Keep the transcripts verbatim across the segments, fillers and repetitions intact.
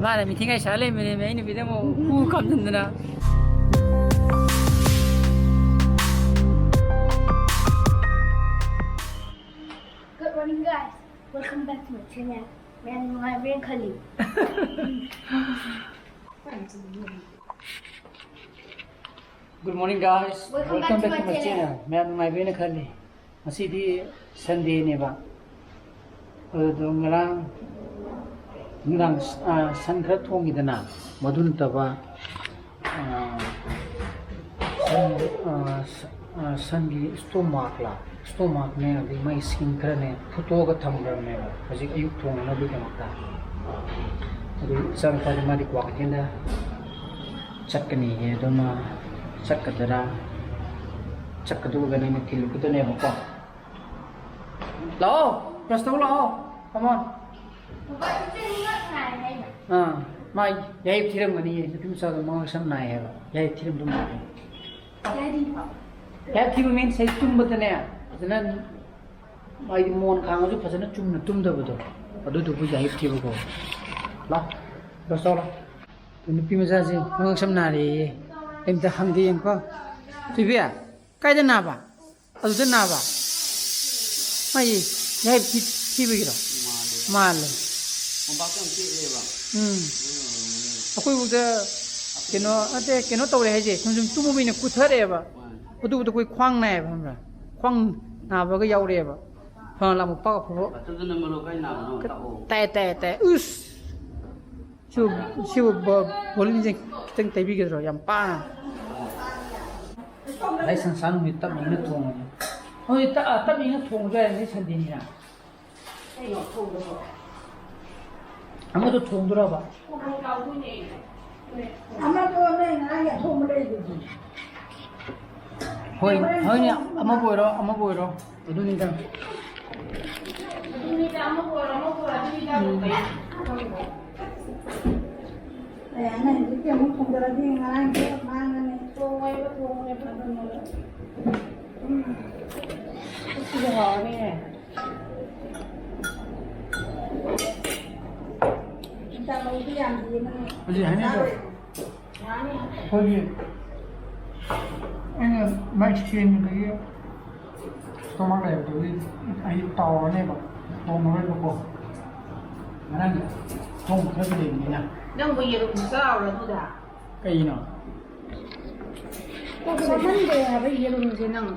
ꯃꯥꯅ ꯃꯤꯊꯤ ꯀꯥꯏ ꯁꯥ ꯂꯩꯕꯅꯦꯃꯦ, ꯑꯩ ꯅꯨꯄꯤꯗ ꯑꯃꯨꯛ ꯍꯨ ꯀꯥꯝꯖꯟꯗꯅ꯫ Good morning, guys. Welcome back to my channel. ꯃꯌꯥꯝ ꯅꯨꯡꯉꯥꯏꯕ꯭ꯔꯥ ꯈꯜꯂꯤ꯫ Good morning, guys. Welcome back to my channel. ꯃꯌꯥꯝ ꯅꯨꯡꯉꯥꯏꯕ꯭ꯔꯥ ꯈꯜꯂꯤ꯫ ꯉꯁꯤꯗꯤ Sunday ꯅꯦꯕ꯫ ꯑꯗꯨꯗꯣ ꯉꯔꯥꯡ ꯅꯨꯡꯗꯥꯡ, ꯑ, ꯁꯟ ꯈꯔ ꯊꯣꯡꯉꯤꯗꯅ, ꯃꯗꯨ ꯅꯠꯇꯕ, ꯑ, ꯁꯟ, ꯑ, ꯁ-, ꯑ, ꯁꯟꯒꯤ stomach ꯂ, stomach ꯅꯦ, ꯑꯗꯩ ꯃꯥꯒꯤ skin ꯈꯔꯅꯦ ꯐꯨꯠꯇꯣꯛꯑꯒ ꯊꯝꯈ꯭ꯔꯕꯅꯦꯕ, ꯍꯧꯖꯤꯛ ꯑꯌꯨꯛ ꯊꯣꯡꯅꯕꯒꯤꯗꯃꯛꯇ꯫ ꯑꯗꯨ ꯏꯆꯥꯅꯨꯄꯥꯗꯤ ꯃꯥꯗꯤ ꯀ꯭ꯋꯥꯀꯩꯊꯦꯜꯗ ꯆꯠꯀꯅꯤꯌꯦ, ꯑꯗꯨꯅ ꯆꯠꯀꯗꯔꯥ? ꯆꯠꯀꯗꯧꯔꯒꯅ ꯑꯩꯅ ꯊꯤꯜꯂꯨꯒꯗꯅꯦꯕꯀꯣ꯫ ꯂꯥꯛꯑꯣ, brush ꯇꯧ ꯂꯥꯛꯑꯣ꯫ Come on. ꯑꯥ, ꯃꯥ ꯌꯥꯍꯤꯞ ꯊꯤꯔꯝꯒꯅꯤꯌꯦ, ꯅꯨꯄꯤ ꯃꯆꯥꯗꯣ ꯃꯉꯛ ꯁꯝ ꯅꯥꯏ ꯍꯥꯏꯕ, ꯌꯥꯍꯤꯞ ꯊꯤꯔꯝꯗꯧ ꯃꯥꯜꯂꯦ꯫ ꯌꯥꯍꯤꯞ ꯊꯤꯕ means ꯑꯩ ꯇꯨꯝꯕꯗꯅꯦ ꯐꯖꯅ, ꯍꯥꯏꯗꯤ ꯃꯣꯟ ꯈꯥꯡꯉꯁꯨ ꯐꯖꯅ ꯆꯨꯝꯅ ꯇꯨꯝꯗꯕꯗꯣ, ꯑꯗꯨꯗꯨꯕꯨ ꯌꯥꯍꯤꯞ ꯊꯤꯕ ꯀꯧꯋꯦ꯫ ꯂꯥꯛ, brush ꯇꯧ ꯂꯥꯛ꯫ ꯅꯨꯄꯤ ꯃꯆꯥꯁꯦ ꯃꯉꯛ ꯁꯝ ꯅꯥꯔꯦꯌꯦ꯫ ꯑꯩ ꯑꯝꯇ ꯍꯪꯒꯦ ꯌꯦꯡꯉꯨꯀꯣ꯫ ꯊꯣꯏꯕꯤ, ꯀꯥꯏꯗ ꯅꯥꯕ? ꯑꯗꯨꯗ ꯅꯥꯕ? ꯃꯥꯒꯤ ꯌꯥꯍꯤꯞ ꯊꯤ-, ꯊꯤꯕꯒꯤꯔꯣ? ꯃꯥꯜꯂꯦ꯫ ꯃꯥꯜꯂꯦ꯫ ꯃꯣꯝꯄꯥꯛꯇꯣ ꯌꯥꯝ ꯆꯦꯠꯂꯦꯕ꯫ ꯎꯝ꯫ ꯑꯗꯨꯅ ꯑꯣꯏꯔꯝꯒꯅꯤ꯫ ꯑꯩꯈꯣꯏꯕꯨꯗ ꯀꯩꯅꯣ, ꯅꯠꯇꯦ, ꯀꯩꯅꯣ ꯇꯧꯔꯦ ꯍꯥꯏꯁꯦ, ꯁꯨꯝ ꯁꯨꯝ ꯇꯨꯝꯃꯨꯕꯩꯅꯦ ꯀꯨꯊꯔꯛꯑꯦꯕ꯫ ꯃꯥꯅꯦ꯫ ꯑꯗꯨꯕꯨꯗ ꯑꯩꯈꯣꯏ ꯈ꯭ꯋꯥꯡ ꯅꯥꯏꯌꯦꯕ, ꯈꯪꯕ꯭ꯔꯥ? ꯈ꯭ꯋꯥꯡ ꯅꯥꯕꯒ ꯌꯥꯎꯔꯛꯑꯦꯕ꯫ ꯐꯅ ꯂꯥꯛ ꯃꯣꯝꯄꯥꯛ ꯑꯐꯕ꯫ ꯑꯗꯨꯗꯨꯅ ꯃꯔꯨ ꯀꯥꯏ ꯅꯥꯕꯅꯣ ꯇꯥꯛꯑꯣ꯫ ꯇꯥꯏ, ꯇꯥꯏ, ꯇꯥꯏ꯫ ꯎꯁ! ꯁꯤꯕꯨ, ꯁꯤꯕꯨ ꯕ-, ꯕꯣꯂꯤꯟꯁꯦ ꯈꯤꯇꯪ ꯇꯩꯕꯤꯒꯗ꯭ꯔꯣ? ꯌꯥꯝ ꯄꯥꯅ꯫ ꯑꯩ ꯁꯟꯁꯥ ꯅꯨꯃꯤꯠ ꯇꯞꯅ ꯏꯪꯅ ꯊꯣꯡꯉꯒꯦ꯫ ꯍꯣꯏ, ꯇ-, ꯑ, ꯇꯞꯅ ꯏꯪꯅ ꯊꯣꯡꯉꯁꯨ ꯌꯥꯏ, ꯉꯁꯤ Sunday ꯅꯤꯅ꯫ ꯀꯩꯅꯣ ꯊꯣꯡꯗꯣꯏꯕꯣ? ꯑꯃꯗꯣ ꯊꯣꯡꯗꯣꯔꯕ? ꯊꯣꯡꯗꯣꯏꯅꯦ꯫ ꯑꯃꯗꯣ ꯅꯣꯏ ꯉꯔꯥꯡꯒꯤ ꯑꯊꯣꯡꯕ ꯂꯩꯗꯨꯗꯤ꯫ ꯍꯣꯏ, ꯍꯣꯏꯅꯦ, ꯑꯃꯕꯨ ꯑꯣꯏꯔꯣ, ꯑꯃꯕꯨ ꯑꯣꯏꯔꯣ꯫ ꯑꯗꯨꯅꯤꯗ꯫ ꯑꯗꯨꯅꯤꯗ, ꯑꯃꯕꯨ ꯑꯣꯏꯔꯣ, ꯑꯃꯕꯨ ꯑꯣꯏꯔꯣ, ꯑꯗꯨꯅꯤꯗ꯫ ꯎꯝ꯫ ꯑꯦ, ꯅꯪ ꯍꯧꯖꯤꯛꯇꯤ ꯑꯃꯨꯛ ꯊꯣꯡꯗꯔꯗꯤ ꯉꯔꯥꯡꯒꯤ ꯃꯥꯡꯉꯅꯤ꯫ ꯊꯣꯡꯉꯣꯏꯕ, ꯊꯣꯡꯉꯣꯏꯕ꯫ ꯑꯗꯨꯅꯦꯕ꯫ ꯎꯝ꯫ ꯁꯤꯁꯨ ꯍꯥꯎꯔꯅꯤꯅꯦ꯫ ꯍꯧꯖꯤꯛ ꯍꯥꯏꯅꯗ꯭ꯔꯣ? ꯑꯩꯈꯣꯏꯒꯤ ꯑꯩꯅ ꯃꯥꯏ ꯁꯦꯡꯕꯗꯒꯤ ꯁ꯭ꯇꯣꯃꯥꯛ ꯂꯩꯕꯗꯨꯒꯤ ꯑꯩ ꯇꯥꯎꯔꯅꯦꯕ, ꯊꯣꯡꯉꯔꯣꯏꯕꯀꯣ꯫ ꯉꯔꯥꯡꯗꯤ ꯊꯣꯡ ꯈꯔ ꯂꯩꯕꯅꯤꯅ꯫ ꯅꯪꯕꯨ ꯌꯦꯔꯨꯝ ꯆꯥꯎꯔꯗꯨꯗ? ꯀꯩꯅꯣ? ꯆꯥꯍꯟꯗꯦ ꯍꯥꯏꯕ ꯌꯦꯔꯨꯝꯁꯦ ꯅꯪ꯫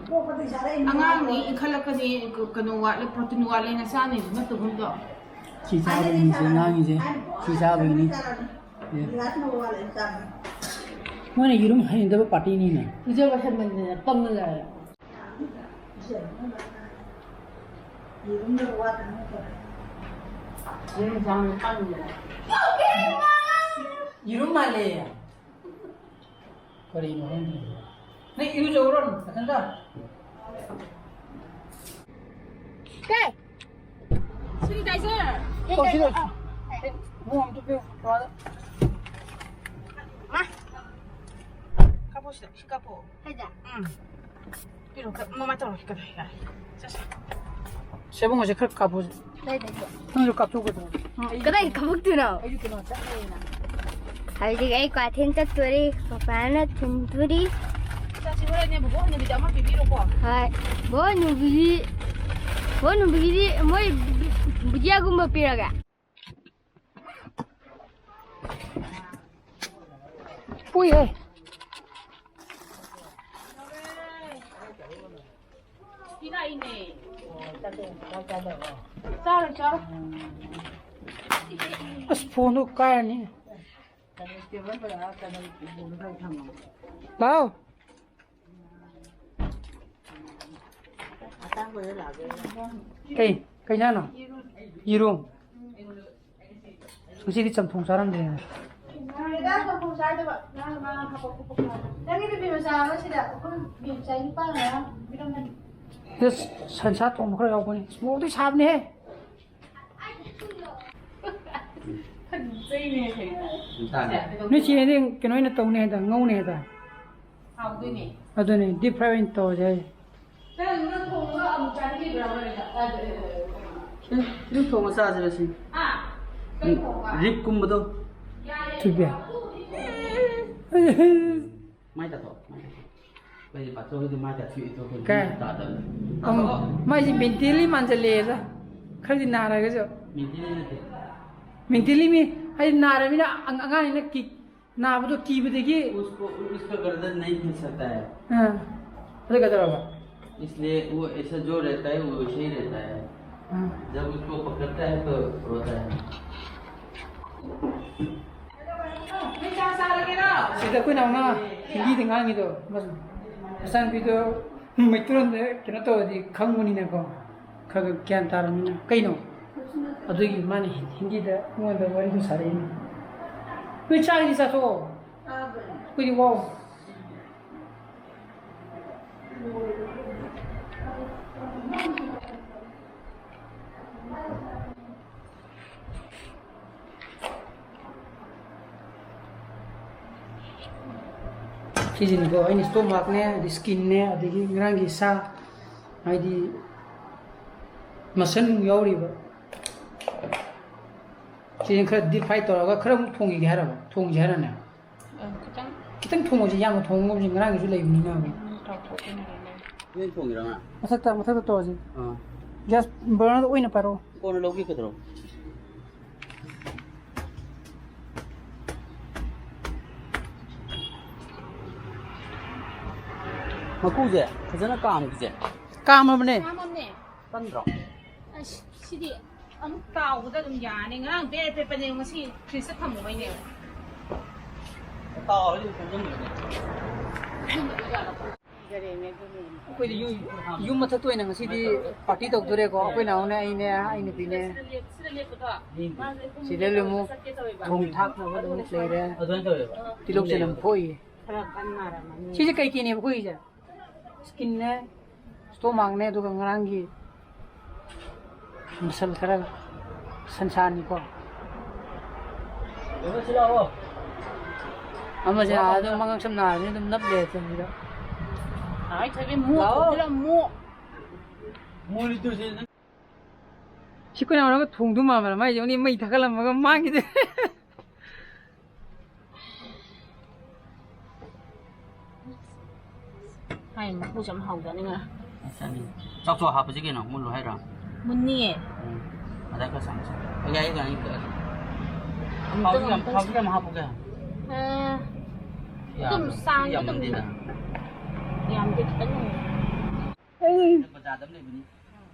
ꯑꯉꯥꯡꯅꯤ, ꯏꯟꯈꯠꯂꯛꯀꯅꯤ, ꯀꯩꯅꯣ ꯋꯥꯠꯂꯦ, ꯄ꯭ꯔꯣꯇꯤꯟ ꯋꯥꯠꯂꯦꯅ ꯆꯥꯅꯤꯁꯨ ꯅꯠꯇꯕꯒꯨꯝꯗꯣ꯫ ꯁꯤ ꯆꯥꯕꯒꯤꯅꯤꯁꯦ ꯉꯥꯡꯉꯤꯁꯦ, ꯁꯤ ꯆꯥꯕꯒꯤꯅꯤ꯫ ꯑꯦ꯫ ꯃꯣꯏꯅ ꯌꯦꯔꯨꯝ ꯍꯩꯅꯗꯕ ꯄꯥꯔꯇꯤꯅꯤꯅꯦ꯫ ꯄꯤꯖꯕ ꯍꯦꯟꯃꯟꯗꯅ ꯄꯪꯉ ꯂꯩꯔꯦ꯫ ꯌꯦꯔꯨꯝ ꯆꯥꯕ ꯄꯪꯉꯦ꯫ ꯌꯦꯔꯨꯝ ꯃꯥꯜꯂꯦ꯫ ꯀꯔꯤꯅꯣ ꯈꯪꯗꯦ꯫ ꯅꯪ ꯏꯔꯨꯖꯧꯔꯣ ꯅꯊꯟꯇ꯫ ꯀꯩ? ꯁꯤꯗꯤ ꯇꯥꯏꯖꯔ꯫ ꯑꯣ, ꯁꯤꯗ꯫ ꯑꯦ, ꯏꯕꯨꯡꯉꯣ, ꯑꯝꯇ ꯄꯤꯌꯨ, ꯕꯕꯥꯗ꯫ ꯃꯥ꯫ ꯀꯥꯞꯄꯣ ꯁꯤꯗ, ꯁꯤ ꯀꯥꯞꯄꯣ꯫ ꯍꯥꯏꯗ꯫ ꯎꯝ꯫ ꯄꯤꯔꯣ, ꯀꯥꯞ-, ꯃꯃꯥ ꯇꯧꯔꯣ, ꯀꯥꯞꯄꯣ, ꯌꯥꯔꯦ꯫ ꯆꯠꯁꯦ꯫ ꯁꯦ, ꯏꯕꯨꯡꯉꯣꯁꯦ ꯈꯔ ꯀꯥꯞꯄꯣ꯫ ꯀꯗꯥꯏꯗꯒꯤ? ꯅꯪꯁꯨ ꯀꯥꯞꯊꯣꯛꯀꯗꯧꯕꯅꯦ꯫ ꯀꯗꯥꯏ ꯀꯥꯞꯊꯣꯛꯇꯣꯏꯅꯣ? ꯑꯩꯁꯨ ꯀꯩꯅꯣ ꯆꯠꯂꯦꯅ꯫ ꯍꯧꯖꯤꯛ ꯑꯩ ꯀ꯭ꯋꯥꯊꯦꯜ ꯆꯠꯇꯣꯔꯤ, ꯄꯄꯥꯅ ꯊꯤꯟꯗꯣꯔꯤ꯫ ꯆꯥꯁꯤ ꯍꯣꯔꯦꯟꯅꯦ, ꯕꯣꯕꯣ ꯍꯟꯅꯨꯕꯤꯗ ꯑꯃ ꯄꯤꯕꯤꯔꯣꯀꯣ꯫ ꯍꯣꯏ꯫ ꯕꯣ ꯍꯟꯅꯨꯕꯤꯒꯤ, ꯕꯣ ꯍꯟꯅꯨꯕꯤꯒꯤꯗꯤ ꯃꯣꯏ ꯕꯨꯖꯤꯌꯥꯒꯨꯝꯕ ꯄꯤꯔꯒꯦ꯫ ꯄꯨꯏꯍꯦ꯫ ꯆꯥꯔꯣ, ꯆꯥꯔꯣ꯫ ꯑꯁ, ꯐꯣꯟꯗꯣ ꯀꯥꯏꯔꯅꯤ꯫ ꯂꯥꯎ꯫ ꯀꯩ, ꯀꯩ ꯏꯟꯖꯥꯡꯅꯣ? ꯌꯦꯔꯨꯝ꯫ ꯉꯁꯤꯗꯤ ꯆꯝꯊꯣꯡ ꯆꯥꯔꯝꯗ꯭ꯔꯦꯅꯦ꯫ ꯉꯔꯥꯡ ꯆꯝꯊꯣꯡ ꯆꯥꯗꯕ꯫ ꯉꯔꯥꯡ ꯃꯥ ꯍꯥꯄꯛꯄ ꯄꯀꯣꯔꯥ꯫ ꯅꯪꯒꯤ ꯅꯨꯄꯤ ꯃꯆꯥ ꯑꯃ ꯁꯤꯗ ꯑꯩꯈꯣꯏ ꯕꯦꯝꯆꯥꯒꯤ ꯅꯨꯄꯥꯅ ꯉꯔꯥꯡ ꯄꯤꯔꯝꯕꯅꯤ꯫ ꯑꯁ, ꯁꯟꯁꯥ ꯊꯣꯡꯕ ꯈꯔ ꯌꯥꯎꯕꯅꯤ꯫ ꯑꯁ, ꯃꯣꯔꯣꯛꯇꯤ ꯁꯥꯕꯅꯦꯍꯦ꯫ ꯐꯖꯩꯅꯦ ꯀꯩꯅꯣ꯫ ꯅꯣꯏ ꯆꯦꯗꯤ ꯀꯩꯅꯣ ꯑꯣꯏꯅ ꯇꯧꯅꯤ ꯍꯥꯏꯗ, ꯉꯧꯅꯤ ꯍꯥꯏꯗ꯫ ꯍꯥꯎꯗꯣꯏꯅꯦ꯫ ꯑꯗꯨꯅꯦ, deep fry ꯑꯣꯏꯅ ꯇꯧꯔꯁꯦ ꯍꯥꯏꯁꯦ꯫ ꯅꯪ, ꯅꯪ ꯊꯣꯡꯉꯒ ꯑꯃꯨꯛ ꯆꯥꯅꯤꯡꯉꯤꯕ꯭ꯔꯥ ꯍꯣꯔꯦꯟ? ꯑꯦ, ꯑꯗꯨꯝ ꯊꯣꯡꯉ ꯆꯥꯁꯤꯔ ꯁꯤ? ꯍꯥ? ꯔꯤꯞꯀꯨꯝꯕꯗꯣ꯫ ꯊꯨꯏꯕꯤ꯫ ꯃꯥꯏ ꯇꯥꯊꯣꯛ, ꯃꯥꯏ ꯇꯥꯊꯣꯛ꯫ ꯑꯩꯈꯣꯏꯗꯤ ꯄꯥꯊꯣꯛꯑꯗꯤ ꯃꯥꯏ ꯇꯥꯊꯣꯛꯏꯗꯣ ꯑꯩꯈꯣꯏꯗꯤ ꯀꯥꯏ? ꯃꯥꯏ ꯇꯥꯗꯕꯅꯤ꯫ ꯑꯃ, ꯃꯥꯏꯁꯦ ꯃꯦꯟꯇꯦꯜꯂꯤ ꯃꯥꯟꯁꯤꯜꯂꯛꯑꯦꯗ꯫ ꯈꯔꯗꯤ ꯅꯥꯔꯒꯁꯨ꯫ ꯃꯦꯟꯇꯦꯜꯂꯤ ꯅꯠꯇꯦ꯫ ꯃꯦꯟꯇꯦꯜꯂꯤ ꯃꯤ ꯍꯥꯏꯗꯤ ꯅꯥꯔꯕꯅꯤꯅ ꯑꯉ-, ꯑꯉꯥꯡꯅꯤꯅ ꯀꯤ-, ꯅꯥꯕꯗꯣ ꯀꯤꯕꯗꯒꯤ꯫ उसको, उसका गर्दन नहीं हिल सकता है। ꯑꯥ꯫ ꯑꯗꯨ ꯀꯩꯗꯧꯔꯕ? इसलिए वो ऐसा जो रहता है, वो वैसे ही रहता है। ꯑꯥ꯫ जब उसको पकड़ता है, तो रोता है। ꯁꯤꯗ ꯑꯩꯈꯣꯏ ꯅꯥꯎꯅ ꯍꯤꯟꯗꯤꯗ ꯉꯥꯡꯉꯤꯗꯣ, ꯃꯆꯥꯅꯨꯄꯤꯗꯣ ꯃꯩꯇꯩꯂꯣꯟꯗ ꯀꯩꯅꯣ ꯇꯧꯔꯗꯤ ꯈꯪꯕꯅꯤꯅꯀꯣ꯫ ꯈꯔ ꯈꯔ ꯒ꯭ꯌꯥꯟ ꯇꯥꯔꯕꯅꯤꯅ꯫ ꯀꯩꯅꯣ? ꯑꯗꯨꯒꯤ ꯃꯥꯅ ꯍꯤꯟꯗꯤꯗ ꯑꯩꯉꯣꯟꯗ ꯋꯥꯔꯤꯗꯣ ꯁꯥꯔꯛꯏꯅꯦ꯫ ꯅꯣꯏ ꯆꯥꯛ ꯏꯁꯤꯡ ꯆꯥꯊꯣꯛꯑꯣ꯫ ꯑꯩꯈꯣꯏꯗꯤ ꯋꯥꯎ꯫ ꯁꯤꯁꯤꯅꯤꯀꯣ ꯑꯩꯅ ꯁ꯭ꯇꯣꯃꯥꯛꯅꯦ, ꯑꯗꯩ ꯁ꯭ꯀꯤꯟꯅꯦ, ꯑꯗꯒꯤ ꯉꯔꯥꯡꯒꯤ ꯁꯥ, ꯍꯥꯏꯗꯤ ꯃꯁꯜ ꯌꯥꯎꯔꯤꯕ꯫ ꯁꯤꯁꯤꯅ ꯈꯔ ꯗꯤꯞ ꯐ꯭ꯔꯥꯏ ꯇꯧꯔꯒ ꯈꯔ ꯑꯃꯨꯛ ꯊꯣꯡꯈꯤꯒꯦ ꯍꯥꯏꯔꯕ? ꯊꯣꯡꯁꯦ ꯍꯥꯏꯔꯅꯦ? ꯑꯪ, ꯈꯤꯇꯪ꯫ ꯈꯤꯇꯪ ꯊꯣꯡꯉꯁꯤ, ꯌꯥꯝꯅ ꯊꯣꯡꯉꯒꯨꯝꯁꯤ, ꯉꯔꯥꯡꯒꯤꯁꯨ ꯂꯩꯕꯅꯤꯅ꯫ ꯎꯝ, ꯇꯥꯎꯊꯣꯛꯇꯣꯏꯅꯦ ꯀꯩꯅꯣ꯫ ꯅꯣꯏ ꯊꯣꯡꯉꯤꯔꯣ ꯉꯥ? ꯃꯊꯛꯇ, ꯃꯊꯛꯇ ꯇꯧꯔꯁꯤ꯫ ꯑꯥ꯫ ꯒ꯭ꯌꯥꯁ ꯕꯔꯅꯔꯗ ꯑꯣꯏꯅ ꯄꯥꯏꯔꯛꯑꯣ꯫ ꯀꯣꯟꯅ ꯂꯧꯒꯦ ꯀꯩꯗꯧꯔꯣ? ꯃꯀꯨꯁꯦ ꯐꯖꯅ ꯀꯥꯝꯈꯤꯁꯦ꯫ ꯀꯥꯝꯃꯕꯅꯦ꯫ ꯀꯥꯝꯃꯕꯅꯦ꯫ ꯀꯟꯗ꯭ꯔꯣ? ꯑꯁ, ꯁꯤꯗꯤ ꯑꯃꯨꯛ ꯇꯥꯎꯕꯗ ꯑꯗꯨꯝ ꯌꯥꯅꯤ꯫ ꯉꯔꯥꯡ ꯄꯦꯠ ꯄꯦꯠꯄꯅꯦ, ꯉꯁꯤ ꯐ꯭ꯔꯤꯖꯇ ꯊꯝꯃꯨꯕꯩꯅꯦꯕ꯫ ꯇꯥꯎꯔꯗꯤ ꯑꯗꯨꯝ ꯀꯣꯝꯖꯟꯕꯅꯦ꯫ ꯑꯩꯈꯣꯏꯗꯤ ꯌꯨꯝ, ꯌꯨꯝ ꯃꯊꯛꯇ ꯑꯣꯏꯅ ꯉꯁꯤꯗꯤ ꯄꯥꯔꯇꯤ ꯇꯧꯗꯣꯔꯦꯀꯣ꯫ ꯑꯩꯈꯣꯏ ꯅꯥꯎꯅꯦ, ꯑꯩꯅꯦ, ꯑꯩ ꯅꯨꯄꯤꯅꯦ꯫ ꯁꯤꯗ ꯂꯦꯞ-, ꯁꯤꯗ ꯂꯦꯞꯄꯗꯣ꯫ ꯃꯥꯁꯦ ꯁꯤꯗ ꯑꯃꯨꯛ ꯆꯠꯀꯦ ꯇꯧꯋꯦꯕ꯫ ꯊꯣꯡ ꯊꯥꯛꯅꯕ ꯑꯗꯨꯝ ꯂꯩꯔꯦ꯫ ꯑꯗꯨꯃꯥꯏꯅ ꯇꯧꯋꯦꯕ꯫ ꯇꯤꯜꯍꯧ ꯆꯅꯝ ꯐꯣꯏ꯫ ꯈꯔ ꯀꯟ ꯅꯥꯔꯝꯃꯅꯤ꯫ ꯁꯤꯁꯦ ꯀꯩ ꯀꯩꯅꯦꯕ ꯐꯣꯏꯁꯦ? ꯁ꯭ꯀꯤꯟꯅꯦ, ꯁ꯭ꯇꯣꯃꯥꯛꯅꯦ, ꯑꯗꯨꯒ ꯉꯔꯥꯡꯒꯤ ꯃꯁꯜ ꯈꯔ ꯁꯟꯁꯥꯅꯤꯀꯣ꯫ ꯑꯃꯁꯦ ꯑꯥꯗ ꯃꯉꯛ ꯁꯝ ꯅꯥꯔꯕꯅꯤꯅ ꯑꯗꯨꯝ ꯅꯞ ꯂꯩꯔꯦ ꯇꯨꯝꯕꯤꯗ꯫ ꯑꯥꯏ, ꯊꯣꯏꯕꯤ, ꯃꯨ ꯂꯥꯛꯑꯣ꯫ ꯊꯣꯛꯄꯤꯔꯝꯃꯨ꯫ ꯃꯣꯅꯤꯇꯔꯁꯦ ꯅꯪ ꯁꯤ ꯑꯩꯈꯣꯏ ꯅꯥꯎꯅꯒ ꯊꯣꯡꯗꯧ ꯃꯥꯟꯕ꯭ꯔꯥ? ꯃꯥꯏꯁꯦ ꯑꯣꯟꯂꯤ ꯃꯩ ꯊꯥꯒꯠꯂꯝꯃꯒ ꯃꯥꯡꯈꯤꯗꯦ꯫ ꯍꯥꯏ, ꯃꯀꯨꯁꯦ ꯌꯥꯝ ꯍꯥꯎꯖꯥꯠꯅꯤ ꯉꯥ꯫ ꯑꯁ, ꯑꯅꯤ꯫ ꯆꯥꯛꯁꯨ ꯍꯥꯞꯄꯁꯤ ꯀꯩꯅꯣ, ꯃꯨꯜꯂꯨ ꯍꯥꯏꯔꯣ? ꯃꯨꯟꯅꯤꯌꯦ꯫ ꯎꯝ꯫ ꯑꯗ ꯈꯔ ꯆꯥꯝꯃꯁꯤ꯫ ꯑꯣ, ꯌꯥꯏꯌꯦ, ꯌꯥꯏꯌꯦ, ꯌꯥꯏꯌꯦ꯫ ꯑꯃꯨꯛꯇꯪ, ꯊꯥꯎꯁꯨ ꯌꯥꯝ, ꯑꯃꯨꯛꯇꯪ ꯊꯥꯎꯁꯨ ꯌꯥꯝ ꯍꯥꯞꯄꯨꯒꯦ? ꯑ, ꯌꯥꯝ, ꯑꯗꯨꯝ ꯆꯥꯡ ꯑꯗꯨꯝ ꯌꯥꯝꯃꯟꯗꯦꯗ꯫ ꯌꯥꯝꯗꯦ, ꯈꯤꯇꯪ ꯑꯣꯏꯔꯦ꯫ ꯑꯩ ꯕꯖꯥꯔꯗ ꯑꯃ ꯂꯩꯕꯅꯤ꯫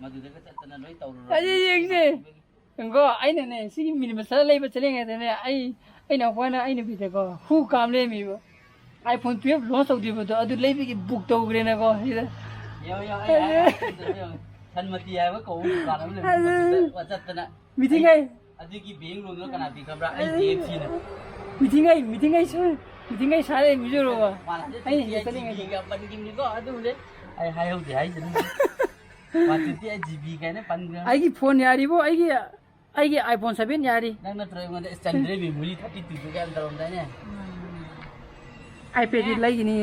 ꯃꯗꯨꯗꯒ ꯆꯠꯇꯅ ꯂꯣꯏ ꯇꯧꯔꯨꯔꯣ꯫ ꯑꯗꯨ ꯌꯦꯡꯁꯦ꯫ ꯉꯥꯏꯈꯣ, ꯑꯩꯅꯅꯦ, ꯁꯤꯒꯤ ꯃꯤꯅꯤꯃꯁꯇꯔ ꯂꯩꯕ ꯆꯠꯂꯤꯉꯩꯗꯅꯦ, ꯑꯩ, ꯑꯩ ꯏꯅꯥꯎꯄꯥꯅ ꯑꯩ ꯅꯨꯄꯤꯗꯀꯣ, ꯍꯨ ꯀꯥꯝ ꯂꯩꯔꯝꯃꯤꯕ꯫ iPhone twelve launch ꯇꯧꯗ꯭ꯔꯤꯕꯗꯣ, ꯑꯗꯨ ꯂꯩꯕꯒꯤ book ꯇꯧꯈ꯭ꯔꯦꯅꯀꯣ, ꯁꯤꯗ꯫ ꯌꯦꯡꯉꯣ, ꯌꯦꯡꯉꯣ, ꯑꯩ ꯍꯥꯏ, ꯍꯥꯏ, ꯌꯦꯡꯉꯣ꯫ ꯁꯟꯃꯇꯤ ꯍꯥꯏꯕ ꯀꯧꯕ ꯗꯨꯀꯥꯟ ꯑꯃ ꯂꯩꯕꯅꯤ, ꯑꯗꯨꯗ ꯆꯠꯇꯅ꯫ ꯃꯤꯊꯤꯡꯉꯩ꯫ ꯑꯗꯨꯒꯤ bank loan ꯗꯣ ꯀꯅꯥ ꯄꯤ ꯈꯪꯕ꯭ꯔꯥ? ꯑꯩ ꯗꯤ ꯑꯦꯐ ꯁꯤꯅ꯫ ꯃꯤꯊꯤꯡꯉꯩ, ꯃꯤꯊꯤꯡꯉꯩ ꯁꯥ-, ꯃꯤꯊꯤꯡꯉꯩ ꯁꯥꯔꯦ, ꯃꯤꯖꯣꯔꯣꯒ꯫ ꯃꯥꯅ ꯑꯩꯅ ꯁꯤꯗ ꯆꯠꯂꯤꯉꯩꯗ꯫ ꯖꯤ ꯕꯤ ꯒ ꯄꯟꯈꯤꯕꯅꯤꯀꯣ, ꯑꯗꯨꯕꯨꯗꯤ ꯑꯩ ꯍꯥꯏꯍꯧꯗꯦ ꯍꯥꯏꯁꯤꯅꯤ꯫ One twenty eight G B ꯀꯥꯏꯅ ꯄꯟꯈ꯭ꯔꯦ꯫ ꯑꯩꯒꯤ phone ꯌꯥꯔꯤꯕꯣ, ꯑꯩꯒꯤ, ꯑꯩꯒꯤ iPhone seven ꯌꯥꯔꯤ꯫ ꯅꯪ ꯅꯠꯇ꯭ꯔꯣ ꯑꯩꯉꯣꯟꯗ, "ꯑꯁ, ꯆꯟꯗ꯭ꯔꯦ, memory thirty two ꯗꯨ" ꯀꯥꯏꯅ ꯇꯧꯔꯝꯗꯥꯏꯅꯦ? iPad ꯗꯤ ꯂꯩꯒꯅꯤ,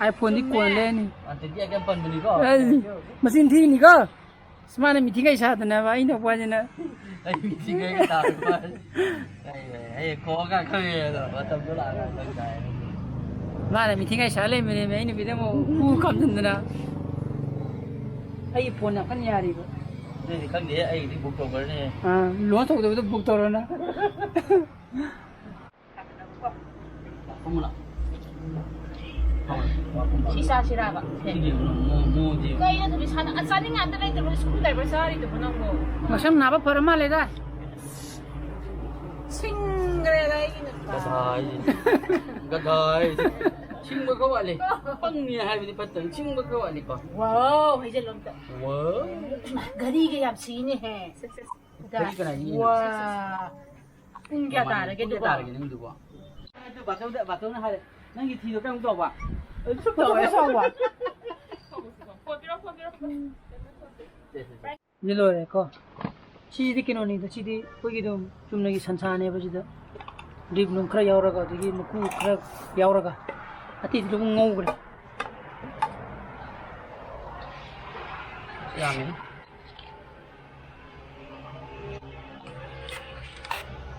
iPhone ꯗꯤ ꯆꯨꯝꯃꯦ꯫ ꯀꯣꯟꯅ ꯂꯩꯔꯅꯤ꯫ ꯋꯥꯟ ꯇ꯭ꯋꯦꯟꯇꯤ ꯑꯩꯠ ꯀꯥꯏꯅ ꯄꯟꯕꯅꯤꯀꯣ꯫ ꯑꯩ ꯃꯆꯤꯟ ꯊꯤꯅꯤꯀꯣ꯫ ꯑꯁ, ꯃꯥꯅ ꯃꯤꯊꯤꯡꯒꯩ ꯁꯥꯗꯅꯕ ꯑꯩꯅ ꯎꯄꯥꯁꯤꯅ꯫ ꯑꯩ ꯃꯤꯊꯤꯡꯒꯩ ꯁꯥꯗꯅꯕ꯫ ꯑꯩ, ꯑꯩ ꯈꯣꯡꯒ ꯈꯪꯉꯦ ꯑꯗꯣ, ꯃꯇꯝꯗꯣ ꯂꯥꯛꯑꯒ ꯈꯪ ꯇꯥꯏ꯫ ꯃꯥꯅ ꯃꯤꯊꯤꯡꯒꯩ ꯁꯥ ꯂꯩꯔꯝꯃꯤꯅꯦꯃꯤ, ꯑꯩ ꯅꯨꯄꯤꯗ ꯑꯃꯨꯛ ꯎ ꯀꯥꯝꯁꯤꯟꯗꯅ꯫ ꯑꯩꯒꯤ phone ꯌꯥꯝ ꯀꯟꯅ ꯌꯥꯔꯤꯕ꯫ ꯑꯗꯨꯗꯤ ꯈꯪꯗꯦ, ꯑꯩꯒꯤꯗꯤ book ꯇꯧꯈ꯭ꯔꯅꯤ꯫ ꯑꯥ, launch ꯇꯧꯗꯕꯗꯣ book ꯇꯧꯔꯣꯅ꯫ ꯁꯤ ꯆꯥꯁꯤꯔꯥꯕ? ꯁꯦ꯫ ꯀꯩꯅꯣ ꯑꯗꯨꯗꯤ ꯁꯥꯟꯅ-, ꯑ, ꯆꯥꯅꯤꯡꯉꯥꯏ ꯑꯝꯇ ꯂꯩꯇꯕ꯭ꯔꯣ? Screwdriver ꯆꯥꯔꯤꯗꯨꯕꯨ ꯅꯪꯕꯨ? ꯃꯁꯝ ꯅꯥꯕ ꯐꯔ ꯃꯥꯜꯂꯦꯗ꯫ ꯁꯤꯡꯈ꯭ꯔꯦꯗ ꯑꯩꯒꯤ ꯅꯨꯄꯥ꯫ ꯒꯙꯥ ꯍꯥꯏꯁꯦ꯫ ꯒꯙꯥ ꯍꯥꯏꯁꯦ꯫ ꯁꯤꯡꯕ ꯈꯔ ꯋꯥꯠꯂꯤ꯫ ꯄꯪꯉꯦ ꯍꯥꯏꯕꯗꯤ ꯐꯠꯇꯕꯅꯤ꯫ ꯁꯤꯡꯕ ꯈꯔ ꯋꯥꯠꯂꯤꯀꯣ꯫ Wow, ꯍꯩꯖꯜꯂꯣ ꯑꯝꯇ꯫ Wow꯫ ꯏꯃꯥ, ꯘꯔꯤꯒ ꯌꯥꯝ ꯁꯤꯅꯦꯍꯦ꯫ ꯀꯔꯤ ꯀꯅꯥ ꯌꯦꯡꯉꯤꯅꯣ? ꯋꯥ꯫ ꯄꯨꯡ ꯀꯌꯥ ꯀꯃꯥꯏꯅ? ꯇꯥꯔꯒꯦ ꯄꯨꯡ ꯀꯌꯥ ꯑꯗꯨꯕꯣ? ꯇꯥꯔꯒꯦ ꯅꯪꯗꯨꯕꯣ? ꯑꯗꯨ ꯕꯥꯆꯧꯗ, ꯕꯥꯆꯧꯅ ꯍꯥꯏꯔꯦ, "ꯅꯪꯒꯤ ꯊꯤꯗꯣ ꯀꯔꯝ ꯇꯧꯕ?" ꯑꯗꯨ ꯁꯨꯝ ꯇꯧꯋꯦ꯫ ꯁꯥꯎꯕ꯫ ꯁꯤ ꯂꯣꯏꯔꯦꯀꯣ꯫ ꯁꯤꯗꯤ ꯀꯩꯅꯣꯅꯤꯗ, ꯁꯤꯗꯤ ꯑꯩꯈꯣꯏꯒꯤ ꯑꯗꯨꯝ ꯆꯨꯝꯅꯒꯤ ꯁꯟꯁꯥꯅꯦꯕ꯫ ꯁꯤꯗ rib ꯅꯨꯡ ꯈꯔ ꯌꯥꯎꯔꯒ, ꯑꯗꯒꯤ ꯃꯀꯨ ꯈꯔ ꯌꯥꯎꯔꯒ ꯑꯇꯩꯗꯤ ꯂꯣꯏ ꯉꯧꯈ꯭ꯔꯦ꯫ ꯌꯥꯝꯃꯦ꯫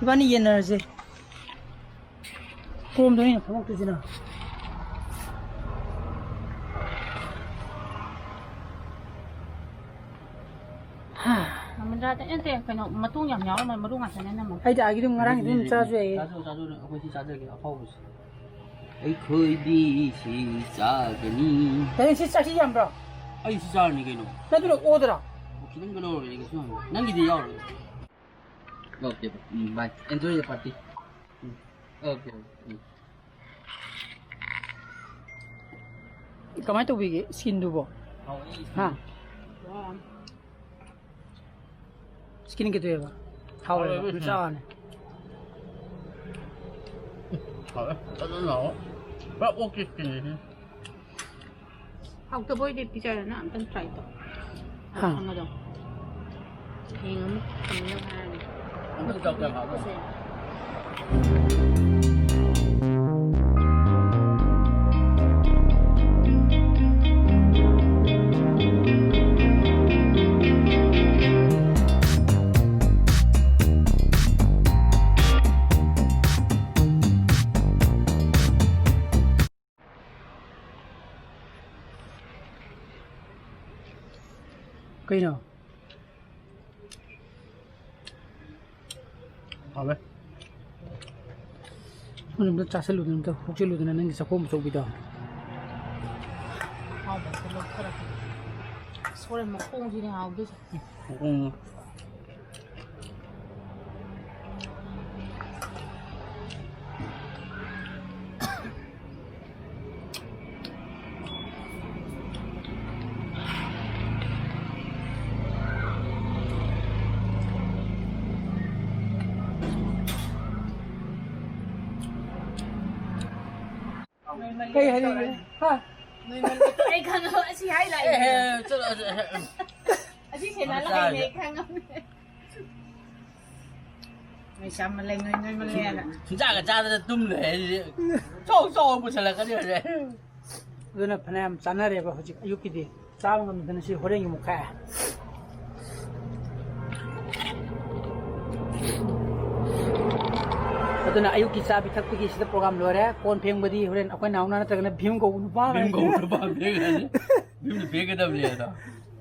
ꯏꯕꯥꯅꯤ ꯌꯦꯟꯅꯔꯁꯦ꯫ ꯀꯣꯝꯗꯣ ꯑꯩꯅ ꯐꯝꯃꯛꯇꯣꯏꯁꯤꯅ꯫ ꯃꯃꯟꯗ꯭ꯔꯥꯗ ꯅꯠꯇꯦ, ꯀꯩꯅꯣ, ꯃꯇꯣꯡ ꯌꯥꯝ ꯌꯥꯎꯔꯝꯃꯣꯏ, ꯃꯔꯨ ꯉꯥꯛꯇꯅꯦ ꯑꯅꯝꯕꯅ꯫ ꯑꯩꯗꯤ ꯑꯥꯒꯤꯗꯨꯝ ꯉꯔꯥꯡꯒꯤꯗꯨꯝ ꯆꯥꯁꯨ ꯌꯥꯏꯌꯦ꯫ ꯆꯥꯖꯧ, ꯆꯥꯖꯧ, ꯑꯩꯈꯣꯏ ꯁꯤ ꯆꯥꯖꯒꯦ, ꯑꯐꯥꯎꯕꯁꯦ꯫ ꯑꯩꯈꯣꯏꯗꯤ ꯁꯤ ꯆꯥꯒꯅꯤ꯫ ꯀꯩꯅꯣ ꯁꯤ ꯆꯥꯁꯤ ꯌꯥꯝꯕ꯭ꯔꯣ? ꯑꯩ ꯁꯤ ꯆꯥꯔꯅꯤ ꯀꯩꯅꯣ꯫ ꯅꯠꯇ꯭ꯔꯣ ꯑꯣꯗꯔꯣ? ꯑꯣ, ꯈꯤꯇꯪꯒ ꯂꯧꯔꯒꯦ, ꯀꯩꯁꯨ ꯌꯥꯝ-, ꯅꯪꯒꯤꯗꯤ ꯌꯥꯎꯔꯣꯏ꯫ Okay, um, bye. Enjoy the party. Um, okay, um. ꯀꯃꯥꯏꯅ ꯇꯧꯕꯤꯒꯦ skinꯗꯨꯕꯣ? ꯍꯥꯎꯋꯦ, ꯍꯥ? Skin ꯀꯩꯗꯧꯋꯦꯕ? ꯍꯥꯎꯋꯦꯕ? ꯍꯥꯎꯋꯦ, ꯑꯗꯨꯝ ꯎꯝ꯫ ꯆꯥꯎꯔꯅꯤ꯫ ꯍꯥꯎꯋꯦ, ꯐꯖꯅ ꯍꯥꯎꯋꯦ꯫ ꯄꯨꯔꯥ ꯑꯣꯛꯀꯤ skinꯅꯤ꯫ ꯍꯥꯎꯇꯕ ꯑꯣꯏꯗꯤ ꯄꯤꯖꯔꯅ ꯑꯝꯇꯪ try ꯇꯧ꯫ ꯍꯥ꯫ ꯈꯪꯒꯗꯧ꯫ ꯍꯌꯦꯡ ꯑꯃꯨꯛ ꯊꯝꯅꯕ ꯍꯥꯏꯔꯅꯤ꯫ ꯑꯗꯨ ꯆꯥꯎ ꯀꯌꯥꯝ ꯍꯥꯞꯄꯅꯣ? ꯀꯩꯅꯣ? ꯍꯥꯎꯋꯦ꯫ ꯁꯣꯝꯗ ꯑꯝꯇ ꯆꯥꯁꯤꯜꯂꯨꯗꯅ, ꯑꯝꯇ ꯍꯨꯛꯆꯤꯜꯂꯨꯗꯅ ꯅꯪꯒꯤ ꯆꯥꯛꯈꯣꯝ ꯑꯆꯧꯕꯤꯗꯣ꯫ ꯍꯥꯎꯕꯁꯦ ꯂꯧꯊꯔꯛꯀꯦ꯫ ꯁꯣꯔ ꯃꯈꯣꯡꯁꯤꯅꯦ ꯍꯥꯎꯗꯣꯏꯁꯦ꯫ ꯎꯝ꯫ ꯀꯩ ꯍꯥꯏꯅꯤꯡꯉꯤ? ꯍꯥ? ꯅꯣꯏꯃꯜꯂꯦ꯫ ꯑꯩ ꯈꯪꯉꯕ, ꯑꯁꯤ ꯍꯥꯏ ꯂꯥꯛꯏꯅꯦ꯫ ꯑꯦ, ꯆꯠꯂꯣ, ꯆꯠꯂꯣ꯫ ꯑꯁꯤ ꯁꯦꯟꯅ ꯂꯥꯛꯏꯅꯦ, ꯑꯩ ꯈꯪꯉꯕꯅꯦ꯫ ꯅꯣꯏ ꯆꯥꯃꯜꯂꯦ, ꯅꯣꯏ ꯅꯣꯏꯃꯜꯂꯦꯅ꯫ ꯆꯤꯟꯖꯥꯛꯀ ꯆꯥꯗꯅ ꯇꯨꯝ ꯂꯩ ꯍꯥꯏꯁꯤꯗꯤ꯫ ꯆꯥꯎ ꯆꯥꯎ ꯄꯨꯁꯜꯂꯛꯀꯅꯤ ꯍꯧꯖꯤꯛ꯫ ꯑꯗꯨꯅ ꯐꯅꯌꯥꯝ ꯆꯥꯅꯔꯦꯕ ꯍꯧꯖꯤꯛ ꯑꯌꯨꯛꯀꯤꯗꯤ꯫ ꯆꯥꯕ ꯉꯝꯗꯅ ꯁꯤ ꯍꯣꯔꯦꯟꯒꯤ ꯑꯃꯨꯛ ꯈꯥꯛꯑꯦ꯫ ꯑꯗꯨꯅ ꯑꯌꯨꯛꯀꯤ ꯆꯥꯕꯤ ꯊꯛꯄꯒꯤ ꯁꯤꯗ program ꯂꯣꯏꯔꯦ꯫ ꯀꯣꯟ ꯐꯦꯡꯕꯗꯤ ꯍꯣꯔꯦꯟ ꯑꯩꯈꯣꯏ ꯅꯥꯎꯅ ꯅꯠꯇ꯭ꯔꯒꯅ ꯚꯤꯝ ꯀꯧꯕ ꯅꯨꯄꯥ ꯑꯃ ꯚꯤꯝ ꯀꯧꯕ ꯅꯨꯄꯥ ꯑꯃ ꯐꯦꯡꯒꯅꯤ꯫ ꯚꯤꯝꯅ ꯐꯦꯡꯒꯗꯕꯅꯦ ꯑꯗꯣ꯫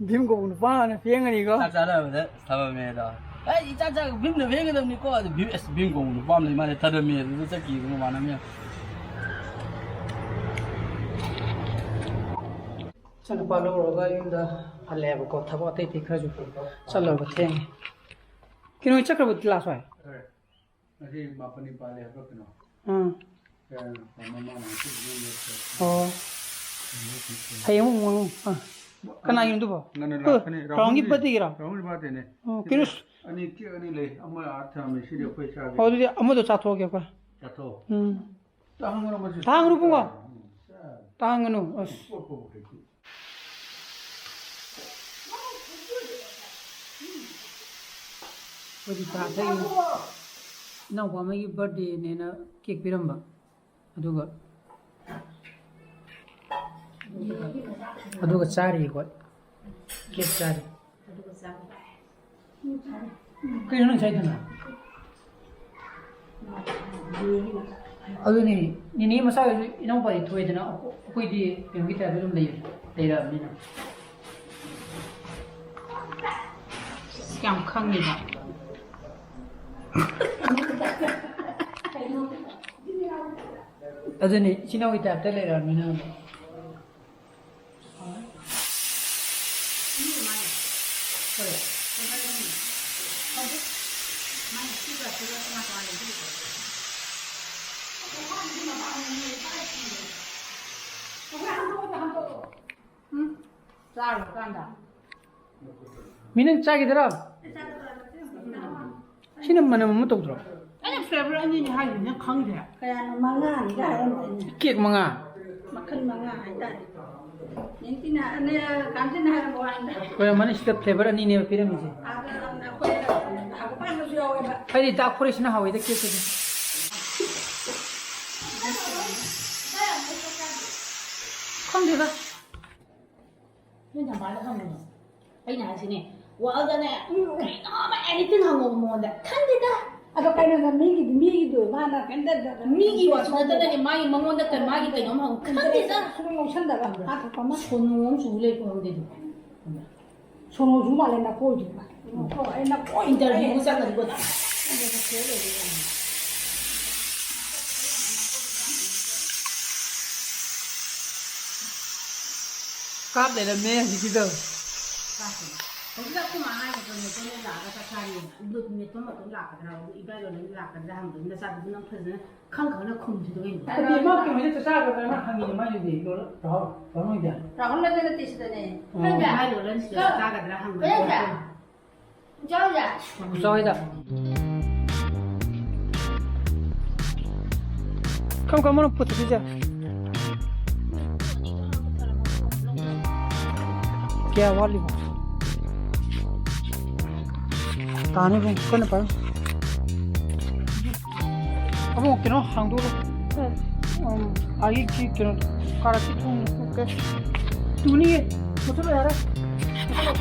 ꯚꯤꯝ ꯀꯧꯕ ꯅꯨꯄꯥ ꯑꯃꯅ ꯐꯦꯡꯒꯅꯤꯀꯣ꯫ ꯆꯥꯛ ꯆꯥꯅꯕꯗ ꯊꯝꯃꯝꯃꯦ ꯑꯗꯣ꯫ "ꯑꯩ ꯏꯆꯥ ꯆꯥ ꯚꯤꯝꯅ ꯐꯦꯡꯒꯗꯕꯅꯤꯀꯣ"꯫ ꯑꯗꯨ ꯚꯤꯝ, ꯑꯁ, ꯚꯤꯝ ꯀꯧꯕ ꯅꯨꯄꯥ ꯑꯃ ꯂꯩ ꯃꯥꯅꯦ, ꯊꯗꯝꯃꯦ ꯑꯗꯨꯗ ꯆꯠꯈꯤꯕ ꯃꯃꯥꯟꯅꯕ ꯃꯌꯥꯝ꯫ ꯏꯆꯥꯅꯨꯄꯥ ꯂꯧꯔꯒ ꯌꯨꯝꯗ ꯍꯜꯂꯛꯑꯦꯕꯀꯣ, ꯊꯕꯛ ꯑꯇꯩ ꯑꯇꯩ ꯈꯔꯁꯨ ꯆꯠꯂꯨꯔꯒ ꯊꯦꯡꯉꯦ꯫ ꯀꯩꯅꯣ ꯆꯠꯈ꯭ꯔꯕ ꯀ꯭ꯂꯥꯁ ꯍꯣꯏ? ꯉꯁꯤ ꯃꯥꯄꯟꯅꯤ ꯄꯥꯜꯂꯦ ꯍꯥꯏꯕ꯭ꯔꯥ ꯀꯩꯅꯣ? ꯑꯥ꯫ ꯀꯌꯥꯅꯣ? ꯃꯃꯥ ꯃꯥꯟꯅꯁꯤ ꯑꯗꯨꯝ ꯂꯦꯞꯈ꯭ꯔꯦ꯫ ꯑꯣ꯫ ꯍꯌꯦꯡ ꯑꯃꯨꯛ ꯉꯥꯡꯉꯨ꯫ ꯑꯥ꯫ ꯀꯅꯥꯒꯤ ꯌꯨꯝꯗꯨꯕꯣ? ꯉꯟꯅ ꯑꯣ, ꯂꯥꯛꯀꯅꯤ꯫ ꯔꯥꯍꯨꯜꯒꯤ ꯔꯥꯍꯨꯜꯒꯤ꯫ Birthdayꯒꯤꯔꯣ? ꯔꯥꯍꯨꯜꯒꯤ birthdayꯅꯦ꯫ ꯑꯣ, ꯁꯤꯗꯤ ꯀꯩꯅꯣ ꯁ- ꯑꯅꯤ cake ꯑꯅꯤ ꯂꯩ꯫ ꯑꯃ ꯑꯥ ꯊꯝꯃꯦ꯫ ꯁꯤꯗꯤ ꯑꯩꯈꯣꯏ ꯆꯥꯒꯦ꯫ ꯑꯣ, ꯑꯗꯨꯗꯤ ꯑꯃꯗꯣ ꯆꯥꯊꯣꯛꯑꯒꯦ ꯑꯩꯈꯣꯏ꯫ ꯆꯥꯊꯣꯛꯑꯣ꯫ ꯎꯝ꯫ ꯇꯥꯍꯟꯒꯅꯨ ꯃꯁꯤ꯫ ꯇꯥꯍꯟꯒꯅꯨ ꯏꯕꯨꯡꯉꯣ꯫ ꯎꯝ, ꯆꯥ꯫ ꯇꯥꯍꯟꯒꯅꯨ꯫ ꯑꯁ꯫ ꯄꯣꯛꯄꯕꯨ ꯍꯩꯇꯦ꯫ ꯑꯩꯈꯣꯏꯗꯤ ꯆꯥ ꯊꯛꯏ꯫ ꯏꯅꯥꯎꯄꯥ ꯑꯃꯒꯤ birthdayꯅꯦꯅ cake ꯄꯤꯔꯝꯕ꯫ ꯑꯗꯨꯒ, ꯑꯗꯨꯒ ꯆꯥꯔꯤ ꯑꯩꯈꯣꯏ꯫ Cake ꯆꯥꯔꯤ꯫ ꯀꯩꯅꯣ ꯅꯪ ꯆꯥꯏꯗꯨꯅ? ꯑꯗꯨꯅꯤ, ꯅꯤꯅꯦ ꯃꯆꯥꯈꯩꯁꯨ ꯏꯅꯥꯎꯄꯥꯗꯤ ꯊꯣꯛꯑꯦꯗꯅ, ꯑꯩꯈꯣꯏꯗꯤ ꯀꯩꯅꯣꯒꯤ typeꯇ ꯑꯗꯨꯝ ꯂꯩ-, ꯂꯩꯔꯛꯑꯕꯅꯤꯅ꯫ ꯌꯥꯝ ꯈꯪꯉꯤꯗ꯫ ꯑꯗꯨꯅꯤ, ꯏꯆꯤꯟ ꯏꯅꯥꯎꯒꯤ typeꯇ ꯂꯩꯔꯛꯑꯕꯅꯤꯅ꯫ ꯎꯝ? ꯆꯥꯔꯨꯔꯀꯥꯟꯗ꯫ ꯃꯤ ꯅꯪ ꯆꯥꯈꯤꯗꯔꯣ? ꯁꯤꯅ ꯃꯅꯝ ꯑꯃ ꯇꯧꯗ꯭ꯔꯣ? ꯑꯩꯅ flavour ꯑꯅꯤꯅꯤ ꯍꯥꯏꯁꯤꯅꯦ, ꯈꯪꯗꯦ꯫ ꯀꯌꯥꯅꯣ? ꯃꯉꯥꯅꯤꯒ ꯍꯥꯏꯔꯝꯕꯅꯦ꯫ Cake ꯃꯉꯥ? ꯃꯈꯜ ꯃꯉꯥ ꯍꯥꯏꯇꯥꯔꯦ꯫ ꯅꯤꯡꯊꯤꯅ, ꯑꯅꯦ, ꯀꯥꯟꯇꯤꯅ ꯍꯥꯏꯔꯝꯕ ꯋꯥꯅꯤꯗ꯫ ꯑꯣꯏꯔꯝꯃꯅꯤ, ꯁꯤꯗ flavour ꯑꯅꯤꯅꯦꯕ ꯄꯤꯔꯝꯃꯤꯁꯦ꯫ ꯑꯥꯗ ꯑꯩꯈꯣꯏ ꯍꯪꯒꯄꯥꯟꯒꯁꯨ ꯌꯥꯎꯋꯦꯕ꯫ ꯑꯩꯗꯤ dark forestꯅ ꯍꯥꯎꯋꯤꯗ cakeꯇꯗꯤ꯫ ꯈꯪꯗꯦꯗ꯫ ꯅꯣꯏ ꯅꯃꯥꯗ ꯍꯪꯉꯨꯅꯣ꯫ ꯑꯩꯅ ꯍꯥꯏꯁꯤꯅꯦ, ꯋꯥꯜꯗꯅꯦ, ꯎꯝ, ꯀꯩꯅꯣꯝꯃ anything ꯍꯪꯉꯣ ꯃꯉꯣꯟꯗ꯫ "ꯈꯪꯗꯦꯗ, ꯑꯗꯣ ꯀꯩꯅꯣꯗ ꯃꯤꯒꯤꯗꯤ, ꯃꯤꯒꯤꯗꯣ ꯃꯥꯅ ꯀꯩꯝꯇ ꯃꯤꯒꯤ ꯋꯥꯁꯨ ꯅꯠꯇꯅꯅꯦ, ꯃꯥꯒꯤ ꯃꯉꯣꯟꯗ ꯀꯩ, ꯃꯥꯒꯤ ꯀꯩꯅꯣꯝ ꯍꯪꯉꯨ꯫ ꯈꯪꯗꯦꯗ꯫ ꯁꯨꯝ ꯂꯧꯁꯟꯗꯕ, ꯍꯥꯠꯇꯣꯛꯄ ꯑꯃ꯫ ꯁꯣꯅꯣ ꯑꯃ ꯆꯨ ꯂꯩ ꯈꯪꯗꯦ ꯑꯗꯨ꯫ ꯁꯣꯅꯣ ꯆꯨ ꯃꯥꯜꯂꯦ ꯅꯀꯣꯏꯗꯨꯒ꯫ ꯅꯀꯣꯏ, ꯑꯩ ꯅꯀꯣꯏ꯫ Interview ꯆꯠꯂꯗꯤꯀꯣ꯫ ꯀꯥꯞ ꯂꯩꯔꯝꯃꯦ ꯍꯧꯖꯤꯛꯀꯤꯗꯣ꯫ ꯍꯧꯖꯤꯛ ꯑꯩꯈꯣꯏ ꯃꯥ ꯍꯥꯏꯕꯗꯣ ꯅꯦꯇꯣꯟꯅ ꯂꯥꯛꯑꯒ ꯆꯥꯛ ꯆꯥꯅꯤ꯫ ꯑꯗꯨ ꯅꯦꯇꯣꯟ ꯃꯇꯣꯝ ꯂꯥꯛꯀꯗ꯭ꯔꯥ? ꯏꯕꯥꯏ ꯂꯣꯟꯅ ꯂꯥꯛꯀꯗ꯭ꯔꯥ ꯍꯪꯕꯗꯨ ꯅꯆꯥꯗꯨꯕꯨ ꯅꯪ ꯐꯖꯅ ꯈꯪ ꯈꯪꯅ ꯈꯨꯝꯁꯤꯗꯣ ꯀꯩꯅꯣ? ꯅꯠꯇꯦ, ꯃꯥ ꯀꯩꯅꯣꯗ ꯆꯥꯛ ꯆꯥꯒꯗ꯭ꯔꯅ ꯍꯪꯉꯤꯅꯦ ꯃꯥꯏꯗꯨꯗꯤ, ꯔꯣꯍꯟ-, ꯔꯣꯍꯟ ꯍꯣꯏꯗ꯫ ꯔꯥꯍꯨꯜ ꯅꯠꯇꯦ, ꯅꯠꯇꯦ, ꯁꯤꯗꯅꯦ꯫ ꯑꯣ꯫ ꯈꯪꯕ꯭ꯔꯥ? ꯃꯥꯏ ꯔꯣꯍꯟ ꯁꯤꯗ ꯈꯪꯕ꯭ꯔꯥ? ꯆꯥꯛ ꯆꯥꯒꯗ꯭ꯔꯥ ꯍꯪꯕꯗꯣ꯫ ꯈꯪꯕ꯭ꯔꯥ? ꯏꯆꯥꯎꯗ꯫ ꯏꯆꯥꯎꯗ꯫ ꯀꯔꯝ ꯀꯔꯝꯕꯅꯣ ꯄꯨꯊꯣꯛꯏꯁꯦ? ꯀꯌꯥ ꯋꯥꯠꯂꯤꯕ? ꯇꯥꯅꯤ ꯏꯕꯨꯡ, ꯀꯟꯅ ꯄꯥꯏꯌꯨ꯫ ꯑꯕꯨꯡ, ꯀꯩꯅꯣ ꯍꯥꯡꯗꯣꯛꯑꯣ꯫ ꯎꯝ, ꯑꯩꯒꯤ ꯀꯩꯅꯣ, ꯀꯥꯔꯛꯀꯤ ꯊꯣꯡ꯫ ꯑꯣꯀꯦ꯫ ꯇꯨꯅꯤꯌꯦ, ꯃꯨꯠꯊꯠꯂꯣ ꯌꯥꯔꯦ꯫ ꯃꯨꯠꯊꯠꯂꯣ꯫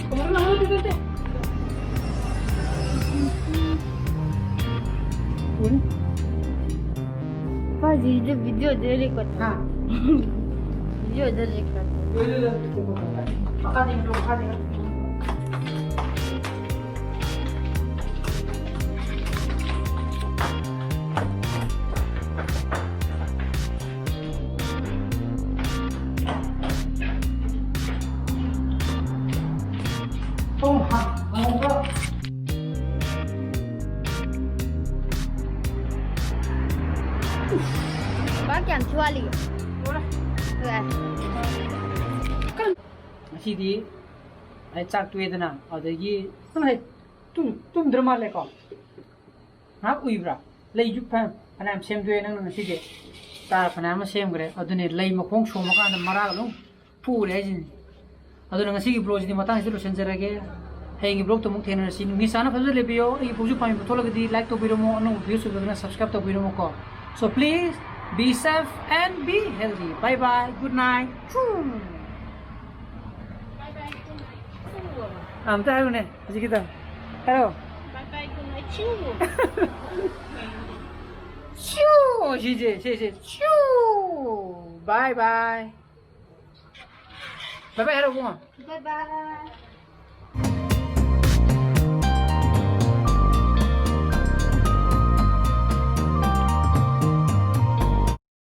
ꯃꯨꯠꯊꯠꯂꯣ, ꯃꯨꯠꯊꯠꯂꯣ, ꯃꯨꯠꯊꯠꯂꯣ꯫ ꯇꯨꯅꯤ꯫ ꯄꯥꯖꯤꯗ video ꯗ record꯫ ꯍꯥ? Video ꯗ record꯫ ꯃꯈꯥꯗ ꯌꯦꯡꯉꯣ, ꯃꯈꯥꯗ ꯌꯦꯡꯉꯣ꯫ ꯊꯣꯡ ꯍꯥꯡ-, ꯍꯥꯡꯍꯧꯕ꯭ꯔꯣ? ꯕꯥ, ꯀꯌꯥꯝ ꯊꯤ ꯋꯥꯠꯂꯤꯒꯦ? ꯂꯣꯏꯔꯦ꯫ ꯉꯁꯤꯗꯤ ꯑꯩ ꯆꯥꯛ ꯇꯣꯛꯑꯦꯗꯅ, ꯑꯗꯨꯗꯒꯤ ꯅꯪ ꯍꯦꯛ ꯇꯨꯝ-, ꯇꯨꯝꯗ꯭ꯔ ꯃꯥꯜꯂꯦꯀꯣ? ꯉꯥꯏꯍꯥꯛ ꯎꯏꯕ꯭ꯔꯥ? ꯂꯩꯁꯨ ꯐ-, ꯐꯅꯌꯥꯝ ꯁꯦꯝꯗꯣꯛꯑꯦ ꯅꯪꯅ ꯉꯁꯤꯗꯤ꯫ ꯆꯥꯔ ꯐꯅꯌꯥꯝ ꯑꯃ ꯁꯦꯝꯈ꯭ꯔꯦ꯫ ꯑꯗꯨꯅꯦ, ꯂꯩ ꯃꯈꯣꯡ ꯁꯣꯝꯃꯀꯥꯟꯗ ꯃꯔꯥꯒ ꯑꯗꯨꯝ ꯐꯨꯔꯦ ꯍꯥꯏꯁꯤꯅꯤ꯫ ꯑꯗꯨꯅ ꯉꯁꯤꯒꯤ vlog ꯁꯤꯗꯤ ꯃꯇꯥꯡꯁꯤꯗ ꯂꯣꯏꯁꯤꯟꯖꯔꯒꯦ꯫ ꯍꯌꯦꯡꯒꯤ vlog ꯇ ꯑꯃꯨꯛ ꯊꯦꯡꯅꯔꯁꯤ꯫ ꯅꯨꯡꯁꯤ ꯆꯥꯟꯅ ꯐꯖꯅ ꯂꯩꯕꯤꯌꯣ꯫ ꯑꯩꯒꯤ vlog ꯁꯨ ꯄꯥꯝꯕꯤꯕ ꯊꯣꯛꯂꯒꯗꯤ like ꯇꯧꯕꯤꯔꯝꯃꯣ, ꯑꯅꯧꯕ views ꯑꯣꯏꯕꯗꯅ subscribe ꯇꯧꯕꯤꯔꯝꯃꯣꯀꯣ꯫ So please be safe and be healthy. Bye bye. Good night. ꯑꯝꯇ ꯍꯥꯏꯌꯨꯅꯦ ꯍꯧꯖꯤꯛꯀꯤꯗꯣ꯫ ꯍꯥꯏꯔꯣ꯫ Bye bye, good night. ꯁꯨ꯫ ꯁꯨ꯫ ꯁꯤꯁꯦ, ꯁꯤꯁꯦ꯫ ꯁꯨ꯫ Bye bye꯫ Bye bye ꯍꯥꯏꯔꯣ ꯏꯕꯨꯡꯉꯣ꯫ Bye bye꯫